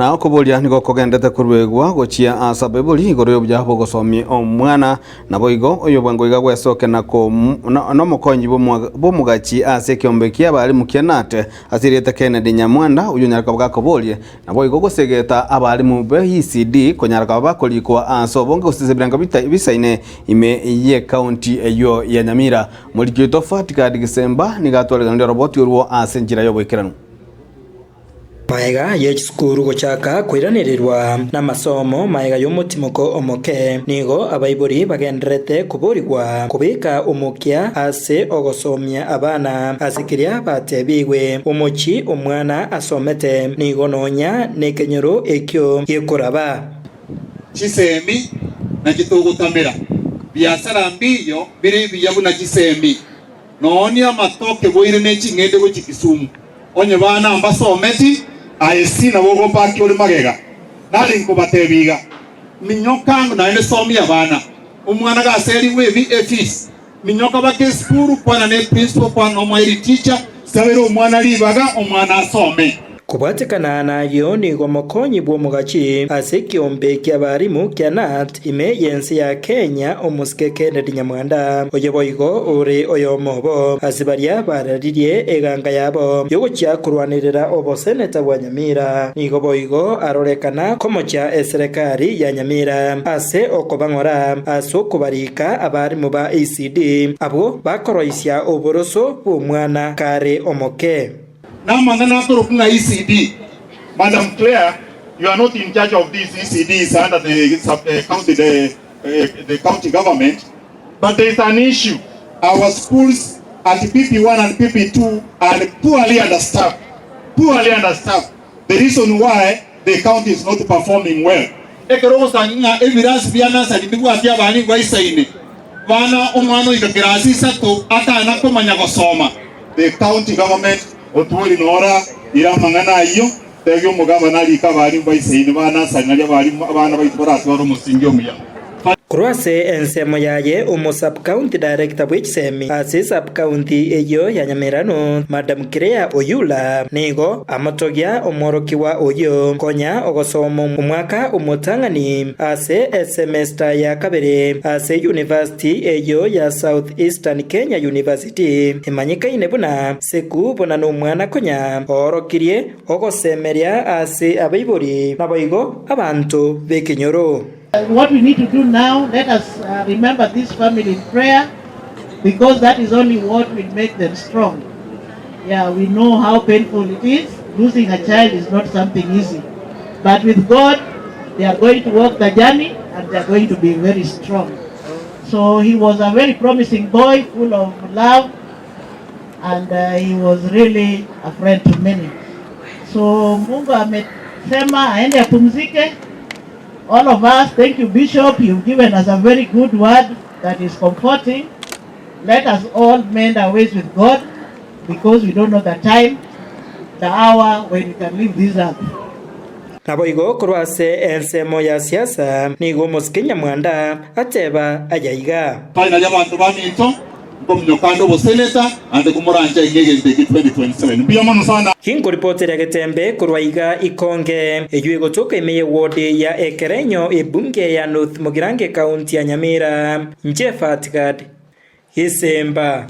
Na okoboria nigo kogendete koruegwa gochia ase abaibori igoro y'obuya bw'ogosomia omwana. Naboigo oyobwango iga gwesoke na nomokonyi bw'omogachi ase ekeombe ki'abalimu kia Nat ase erieta Kennedy Nyamwanda oyio onyare koba gakoborie. Naboigo gosegeta abalimu be ECD konyara koba bakorikwa ase obonge gose ase ebirengo bisaine ime y'ecounty eyio ya Nyamira. Omoriki oito Fatigad Gisemba nigo atwareganirie oroboti orwo ase enchera y'oboikeranu. Magega ye chisukuru gochaka koiranererwa namasomo magega y'omotimoko omoke, nigo abaibori bagendererete koborigwa kobeka omokia ase ogosomia abana ase keria batebigwe. Omochie omwana asomete nigo nonya nekenyoro ekio gekoraba. Chisemi nachi togotamera, biasara mbiyo bire ebiya buna chisemi. Noonia amatoke boire ne ching'ende gochia Kisumu. Onye bana mbasometi, aye si nabo ogopakia ore magega. Nare nkobatebia iga, Minyoka ang'o naende somia abana. Omwana gaserigwe ebi efees, minyoka baka esukuru, kwana ne principal, kwana nomohead teacher, sabera omwana ribaga omwana asome. Kobwatekana nayio nigo omokonyi bw'omogachi ase ekiombe ki'abarimu kia KNUT ime y'ense ya Kenya omosike Kennedy Nyamwanda, oyo boigo ore oyomo obo ase baria bararirie eganga yabo y'ogochia korwanerera oboseneta bwa Nyamira, nigo boigo arorekana komochia eserekari ya Nyamira ase okobang'ora ase okobarika abarimu ba ECD abwo bakoroisia oboroso bw'omwana kare omoke. Namang'ana akorokwa ng'a ECD. Madam Claire, you are not in charge of these ECDs under the sub county the the county government, but there is an issue, our schools at PP1 and PP2 are poorly understaffed, poorly understaffed, the reason why the county is not performing well. Ekero ogosangi ng'a ebirasi bia nursery mbibwati abana baisaine, bana omwana oika kerasi isato atana komanya gosoma. The county government otwori nora ira amang'ana ayio, tebia omogabana arike abalimu baisaine ba nursery nario abalimu abana baito baratware omosingi omuya. Korwa ase ensemo yaye omo Sub-County Director bw'echisemi ase Sub-County eyio ya Nyamerano, Madam Claire Oyula, nigo amotogia omworokigwa oyio konya ogosoma omwaka omotang'ani ase esemester ya kabere ase University eyio ya South Eastern Kenya University emanyekaine buna Seku buna nomwana konya oorokirie ogosemeria ase abaibori naboigo abanto b'ekenyoro. What we need to do now, let us remember this family in prayer because that is only what will make them strong. Yeah, we know how painful it is. Losing a child is not something easy. But with God, they are going to walk the journey and they are going to be very strong. So he was a very promising boy, full of love, and uh, he was really a friend to many. So Mungu amesema aende apumzike. All of us, thank you Bishop, you've given us a very good word that is comforting. Let us all mend our ways with God because we don't know the time, the hour when we can leave this earth. Naboigo korwa ase ensemo ya siasa nigo omosike Nyamwanda ateba ayaiga. Finally abanto baminto, Nkominyoka ande oboseneta, naende komoranche inge egento eke 2027. Mbuya mono sana. Ginkoripoteria getembe korwa iga Ikonge, eyio egotoka ime ye ward ya Ekerenyo ebunge ya North Mugirango ekaunti ya Nyamira. Inche Fatgad Gisemba.